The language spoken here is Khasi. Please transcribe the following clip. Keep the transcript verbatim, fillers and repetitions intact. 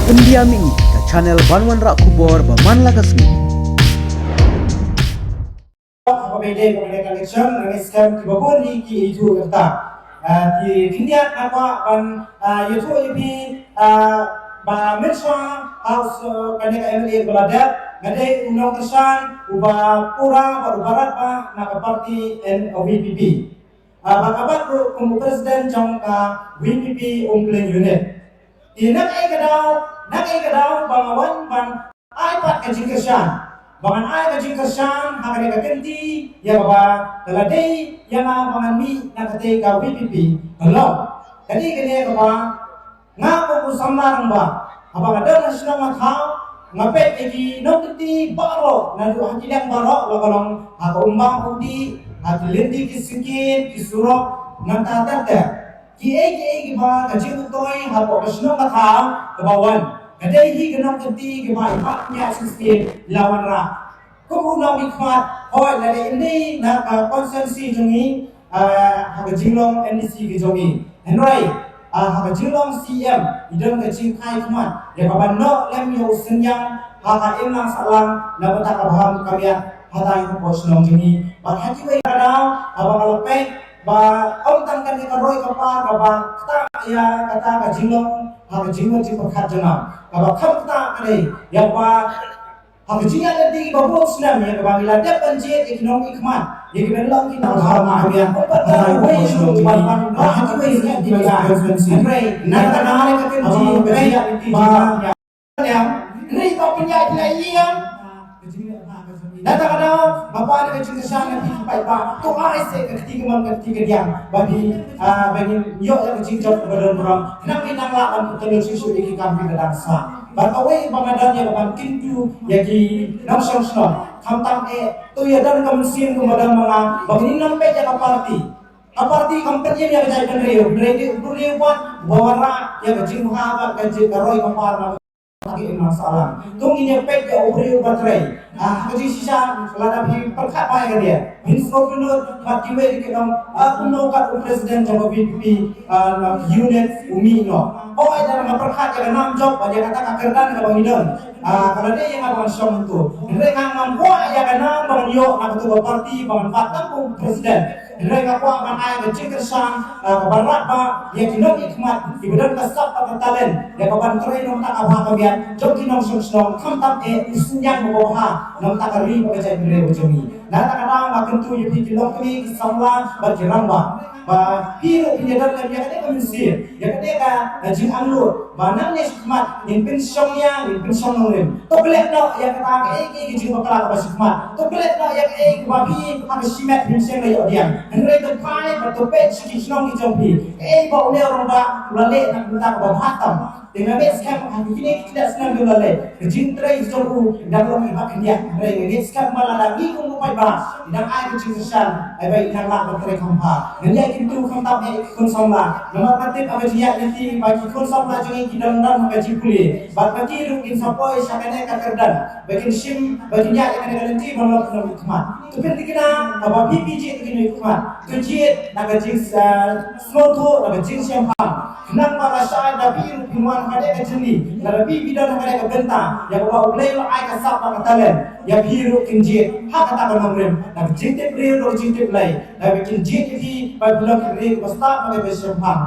Pyndiam ïa ngi ka channel ban wanrah khubor ba man la ka sngi. Haba ïadei bad ka election, nga ngeit skhem kiba bun hi ki ïathuh ïa kata. Ah, ki khyndiat nga kwah ban, ah, ïathuh ïa phi, ah, ba mynshuwa ha u s-, kane ka M L A ba la dep, nga dei u nongkyrshan uba pura bad uba rat bha na ka party V P P. Ah, ba nga bat ruh kum u president jong ka V P P Umpling Unit. Te na kaei ka daw, na kaei ka daw ba nga wan ban ai pat ka jingkyrshan, ba ngan ai ka jingkyrshan ha kane ka kynti ïa kaba ka la dei ïa nga ba ngan mih na katei ka V P P. Ka long, ka dei kane kaba nga kum u samla rangbah, haba nga don ha shnong ha thaw, nga peit ïa ki nongkynti baroh, naduh ha ki liang baroh, la ka long ha ka umba umdih, ha ki lynti ki syngkien, ki surok, nangta ter ter. Kiei kiei kiba ka jingmyntoi hapoh ka shnong ka thaw kaba wan, ka dei hi ka nongkynti kaba i Bah Pynïaid Sing Sting i la wanrah. Kum u nongmihkhmat, hooid, lada ym dei na ka constituency jong ngi, ah, ha ka jinglong M D C ka jong ngi. Hynrei, ah, ha ka jinglong C M, i don ka jingkhaikhmat ïa kaban noh lem ïa u synñiang ha ka imlang sahlang na ka bynta ka bham ka miat ha kata ka shnong jong ngi. Bad ha kiwei ka daw, haba nga la peit ba ym tang kane ka roi ka par kaba ktah ïa kata ka jinglong ha ka jingmut jingpyrkhat jong nga, kaba kham ktah ka dei ïa ba ha ka jingïaid lynti kiba bun snem ïa kaba ngi la dep ban jied ïa ki nongmihkhmat, ïa ki ban long ki nongmihkhmat, ïa kaba long ki nongmihkhmat. Hynrei na ka daw ka kynti ba ïa, hynrei ba pynïaid phi la ïa. Na ka daw nga pan ka jingkyrshan na phi ki paidbah, to ai seh ka kti kamon ka kti kadiang ba phi, ah, ba ngin ïoh ïa ka jingjop kaba don burom. Khnang ba ngin nang lah ban pyntylli shuh shuh ïa ki kam kiba dang sah. Bad kawei ba nga don ïa ka ban kyntu ïa ki nongshong shnong, khamtam eh, to ïa don ka mynsiem kumba don ma nga ba ngin ym peit ïa ka party. Ka party kam pynim ïa ka jaitbynriew, hynrei dei u briew pat uba wanrah ïa ka jingbha bad ka jing, ka roi ka par na ka imlang sahlang. To ngin ïa peit ïa u briew uba trei. Ah, ha ka jingshisha lada phi pyrkhat bha ïa ka dei, phin sngewthuh bad kiwei ki ong, ah, kumno kat u president jong ka V P P, ah, na unit u mih noh. Hooid, lada nga pyrkhat ïa ka nam jop bad ïa kata ka kyrdan kaba ngi don, ah, ka la dei ïa nga ba ngan shong hangto. Hynrei nga ngam kwah ïa ka nam ba ngan ïoh na kato ka party ba ngan bat tang kum u president. Hynrei nga kwah ban ai ka jingkyrshan, ah, kaba rat bha ïa ki nongmihkhmat kiba don ka sap bad ka talent ïa kaban trei na ka bynta ka bha ka miat jong ki nongshong shnong, khamtam eh u synñiang uba bha na ka bynta ka ri bad ka jaitbynriew ka jong ngi. Na kata ka daw nga kyntu ïa phi ki longkmie, ki samla bad ki rangbah ba phi ruh phin ïa don lem ïa kane ka mynsiem, ïa kane ka, ah, jingangnud ba nangne shakhmat ngin pynshong ïa, ngin pynshong nongrim. To klet noh ïa kata kaei kaei ka jingbakla kaba shakhmat. To klet noh ïa kaei kaba phi ha ka shimet phin shong la ïoh diang. Hynrei to phai bad to peit sha ki shnong ki jong phi, kaei ba une u rangbah u la leh na ka bynta kaba bha tam. Te nga ngeit skhem ha kine ki khyndai snem ki la leh, ka jingtrei jong u dang long iba khyndiat. Hynrei nga ngeit skhem ba lada ngi kum u paidbah ngi dang ai ka jingkyrshan, ai ba ngi dang lah ban trei kham bha. Ngan ïai kyntu khamtam eh ki khun samla, namar nga tip ha ka jingïaid lynti ba ki khun samla jong ngi ki dang don ha ka jingpule bad ba ki ruh kin sa poi sha kane ka kyrdan ba kin shim, ba kin ïaid ïa kane ka lynti ban long ki nongmihkhmat. To pynthikna haba phi phi jied ïa ki nongmihkhmat, to jied na ka jing, ah, sngewthuh, na ka jingsngewthuh. Khnang ba lashai da phi ruh phin wan ha kane ka jingli, lada phi phi don ha kane ka bynta ïa kaba U Blei u la ai ka sap bad ka talent, ïa phi ruh kin jied ha kata ka nongrim na ka jingtip briew, na ka jingtip Blei, da ba kin jied ïa phi ba phin long ki briew kiba stad bad kiba shemphang.